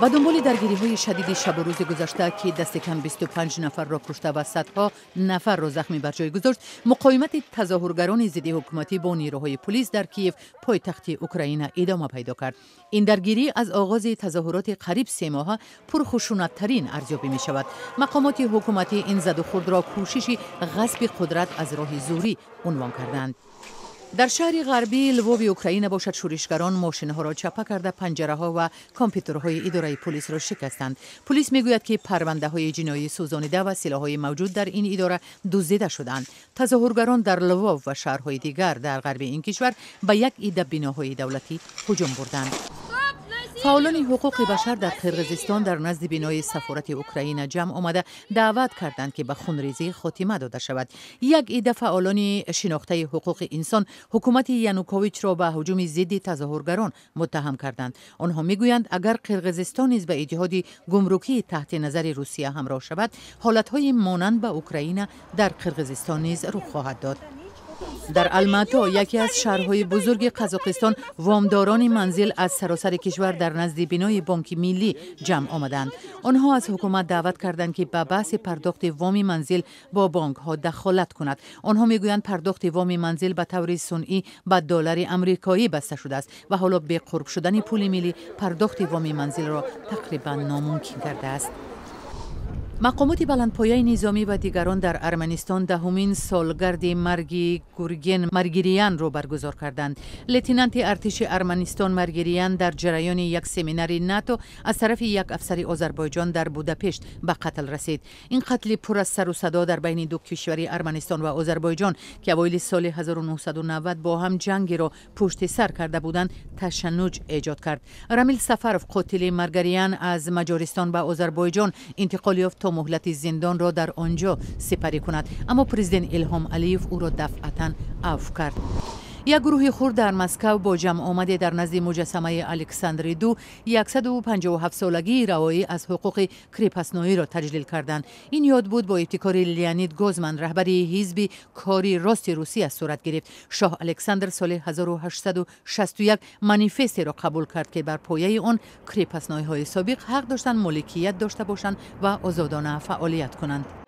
Ба дунболи даргириҳои шадиди шабу рӯзи гузашта, ки дасти кам 25 нафарро кушта ва садҳо нафарро захмӣ бар ҷой гузошт, муқовимати тазоҳургарони зидди ҳукуматӣ бо нерӯҳои пулис дар Киев, пойтахти Украина, идома пайдо кард. Ин даргирӣ аз оғози тазоҳуроти қариб 3 моҳа пурхушунаттарин арзёбӣ мешавад. Мақомоти ҳукуматӣ ин задухӯрдро кӯшиши ғасби қудрат аз роҳи зӯрӣ унвон карданд. Дар шаҳри ғарбии Лвови Украина бошад, шӯришгарон мошинҳоро чапа карда, панҷараҳо ва компютерҳои идораи пулисро шикастанд. Пулис мегӯяд, ки парвандаҳои ҷиноӣ сӯзонида ва силоҳҳои мавҷуд дар ин идора дуздида шуданд. Тазоҳургарон дар Лвов ва шаҳрҳои дигар дар ғарби ин кишвар ба як идда биноҳои давлатӣ ҳуҷум бурданд. Фаъолони ҳуқуқи башар дар Қирғизистон дар назди бинои сафорати Украина ҷамъ омада, даъват карданд, ки ба хунрезӣ хотима дода шавад. Як идда фаъолони шинохтаи ҳуқуқи инсон ҳукумати Януковичро ба ҳуҷуми зидди тазоҳургарон муттаҳам карданд. Онҳо мегӯянд, агар Қирғизистон низ ба иттиҳоди гумрукии таҳти назари Русия ҳамроҳ шавад, ҳолатҳои монанд ба Украина дар Қирғизистон низ рух хоҳад дод. Дар Алмато, яке аз шаҳрҳои бузурги Қазоқистон, вомдорони манзил аз саросари кишвар дар назди бинои Бонки Миллӣ ҷамъ омаданд. Онҳо аз ҳукумат даъват карданд, ки ба баҳси пардохти воми манзил бо бонкҳо дахолат кунад. Онҳо мегӯянд, пардохти воми манзил ба таври сунъӣ ба доллари амрикоӣ баста шудааст ва ҳоло беқурб шудани пули миллӣ пардохти воми манзилро тақрибан номумкин кардааст. Мақомоти баландпояи низомӣ ва дигарон дар Арманистон 10-умин солгарди марги Гурген Маргириянро баргузор карданд. Лейтенанти артиши Арманистон Маргириян дар ҷараёни як семинари НАТО аз тарафи як афсари Озарбойҷон дар Будапешт ба қатл расид. Ин қатли пур аз сару садо дар байни ду кишвари Арманистон ва Озарбойҷон, ки авоили соли 1990 бо ҳам ҷангеро пушти сар карда буданд, ташаннуҷ эҷод кард. Рамил Сафаров, қотили Маргариян, аз Маҷористон ба Озарбойҷон интиқол ёфт, то муҳлати зиндонро дар он ҷо сипарӣ кунад, аммо президент Илҳом Алиев ӯро дафъатан афв кард. Як гурӯҳи хурд дар Москав бо ҷамъомаде дар назди муҷассамаи Александри Ду 157-солагии раҳоӣ аз ҳуқуқи крепостноиро таҷлил карданд. Ин ёдбуд бо ибтикори Леонид Гозман, раҳбари ҳизби кори рости Русия, сурат гирифт. Шоҳ Александр соли 1861 манифестеро қабул кард, ки бар пояи он крепостнойҳои собиқ ҳақ доштанд моликият дошта бошанд ва озодона фаъолият кунанд.